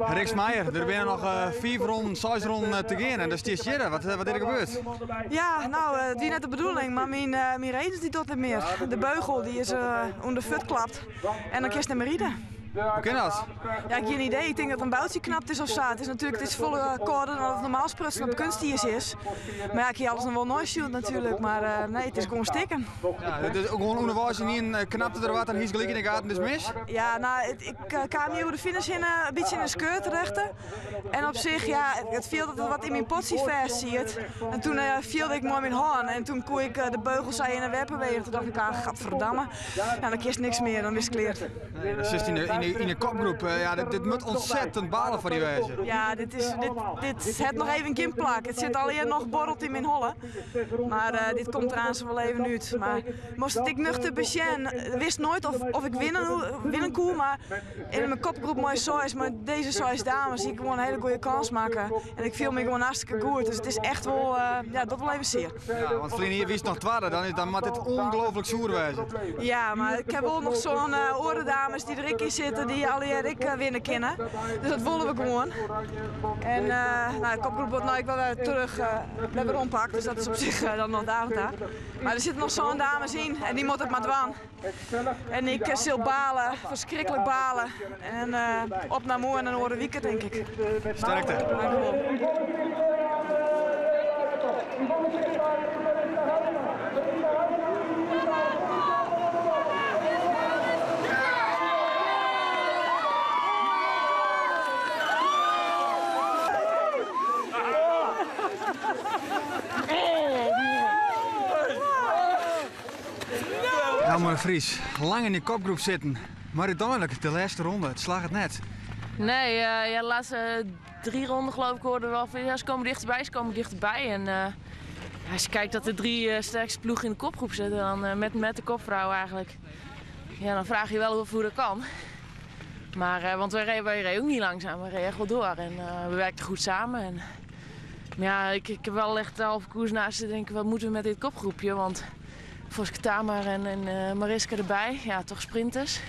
Rixt Meijer, der binne noch fiif ronden, seis ronden te gean en dêr stiest hjirre. Wat is der gebeurd? Ja, no, it wie net de bedoeling, mar myn, myn redens dy docht net mear. De beugel dy is ûnder de fuot klapt en dan kinst net mear ride. Hoe kin dat? Ja, gjin idee. Ik tink dat in boutsje knapt is of sa. It is natuerlik it is folle kâlder dan it normaal sprutsen op keunstiis is. Mar ja, ik hie alles noch wol neisjoen natuerlik, mar nee, it is gewoan stikken. Ja, dus gewoan ûnderweis ynienen knapte der wat en hiest gelyk yn de gaten, dus mis? Ja, no, ik kaam hjir oer de finish hinne in bytsje yn de skeur terechte. En op sich, ja, it fielde dat wat yn myn potsje fêst siet. En toen fielde ik mei myn hân en toen koe ik de beugel sa hinne en wer bewegen. Toen dacht ik, ah, gadverdamme. Ja, dan kinst niks mear, dan bist klear. Nee, dan sitst yn de, yn de, yn de kopgroep. Ja, dit, dit moat ontzettend balen foar dy wêze. Ja, dit, is, dit, dit hat noch even gjin plak. It sit allegear noch borrelt yn myn holle. Mar uh, dit komt der aanst wol even út. Mar moast it ek nuchter besjen. Wist noait of, of ik winnen, winnen koe, mar yn myn kopgroep mei seis, mei dizze seis dames, hie ik gewoan in hiele goede kâns makke. En ik fiel my gewoan hartstikke goed. Dus it is echt wol, uh, ja, docht wol even sear. Ja, want ferline jier wiest noch twadde, dan, is, dan moat dit ongelooflik soer wêze. Ja, mar ik ha wol noch sân uh, oare dames dy't der ek yn sitte, dy't allegear ek uh, winne kinne. Dus dat wolle we gewoan. En uh, nou, de kopgroep wordt nou ek wol wer terug, uh, wer werompakt, dus dat is op sich uh, dan noch daar ta. Mar der sitte noch sân dames yn en dy moatte it mar dwaan. En ik sil balen, ferskriklik balen. En uh, op nei moarn en oare wike, tink ik. Sterkte. Dankjewol. Jelmer de Vries, lang yn de kopgroep sitten, mar úteinlik de lêste ronde, it slagget net. Nee, uh, ja, de laatste drie ronden geloof ik hoorde wel van ja, ze komen dichterbij, ze komen dichterbij. En uh, als je kijkt dat de drie uh, sterkste ploegen in de kopgroep zitten, dan met, met de kopvrouw eigenlijk. Ja, dan vraag je wel hoe, hoe dat kan. Maar, want wij reden, wij reden ook niet langzaam, we reden echt wel door. En we werkten goed samen. En, maar ja, ik, ik heb wel echt de halve koers naast te denken, wat moeten we met dit kopgroepje? Want Voske Tamar en, en uh, Mariska erbij, ja, toch sprinters.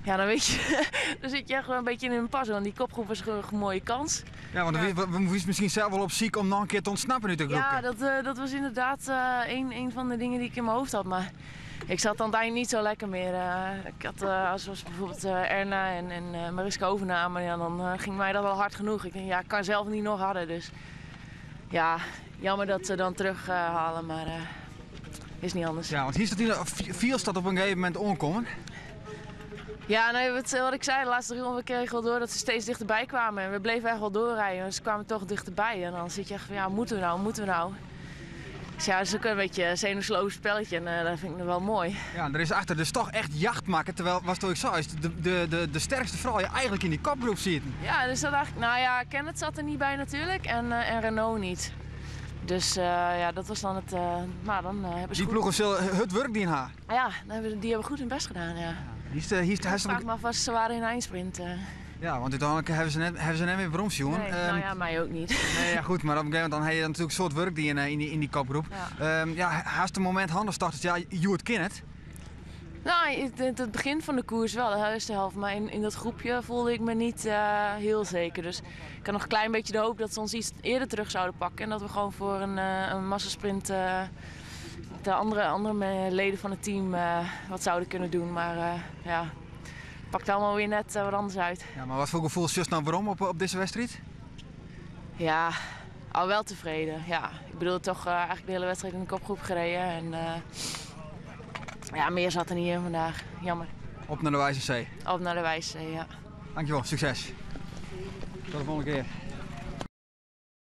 Ja, dan weet je, dan zit je echt wel een beetje in een pas. Want die kopgroep was gewoon een mooie kans. Ja, want ja. we, we misschien zelf wel op ziek om nog een keer te ontsnappen uit de groep. Ja, dat, uh, dat was inderdaad uh, een, een van de dingen die ik in mijn hoofd had. Maar ik zat aan het eind niet zo lekker meer. Uh, ik had, als was bijvoorbeeld Erna en, en Mariska overnamen, ja, dan ging mij dat wel hard genoeg. Ik denk, ja, ik kan zelf niet nog harder. Dus ja, jammer dat ze dan terughalen, maar is niet anders. Ja, want hier staat hier, viel staat op een gegeven moment omkomen. Ja, nee, wat, wat ik zei, de laatste ronde we kregen wel door dat ze steeds dichterbij kwamen. En we bleven echt wel doorrijden, ze kwamen toch dichterbij. En dan zit je echt van, ja, moeten we nou, moeten we nou? Dus ja, dat is ook een beetje een zenuwsloos spelletje en uh, dat vind ik nog wel mooi. Ja, en er is achter dus toch echt jacht maken, terwijl, was toch ik zo, is de, de, de, de sterkste vrouw je eigenlijk in die kopgroep zitten. Ja, dus dat eigenlijk, nou ja, Kenneth zat er niet bij natuurlijk en, uh, en Renault niet. Dus uh, ja, dat was dan het. Uh, maar dan uh, hebben ze. Die ploegen zullen het werk die ha. Ja, dan hebben, die hebben goed hun best gedaan. Ja. Hier is de, hier is de, ik vraag me af wat ze waren in de eindsprint. Ja, want uiteindelijk hebben ze net, hebben ze net weer brons, jongen. Nee, nou ja, mij ook niet. Nee, ja, goed, maar op een gegeven moment dan heb je natuurlijk een soort werk die in, in die, in die kopgroep. Ja, um, ja haast een moment handig start, dus ja, je het kin het. Nou, het, het begin van de koers wel, de eerste helft. Maar in, in dat groepje voelde ik me niet uh, heel zeker. Dus ik had nog een klein beetje de hoop dat ze ons iets eerder terug zouden pakken. En dat we gewoon voor een, uh, een massasprint uh, de andere, andere leden van het team wat zouden kunnen doen. Maar ja, het pakt allemaal weer net wat anders uit. Ja, maar wat voor gevoel is nou waarom op, op deze wedstrijd? Ja, al wel tevreden. Ja, ik bedoel toch eigenlijk de hele wedstrijd in de kopgroep gereden. En, ja, meer zat er niet in vandaag. Jammer. Op naar de Wijze Zee. Op naar de Wijze Zee, ja. Dankjewel, succes. Tot de volgende keer.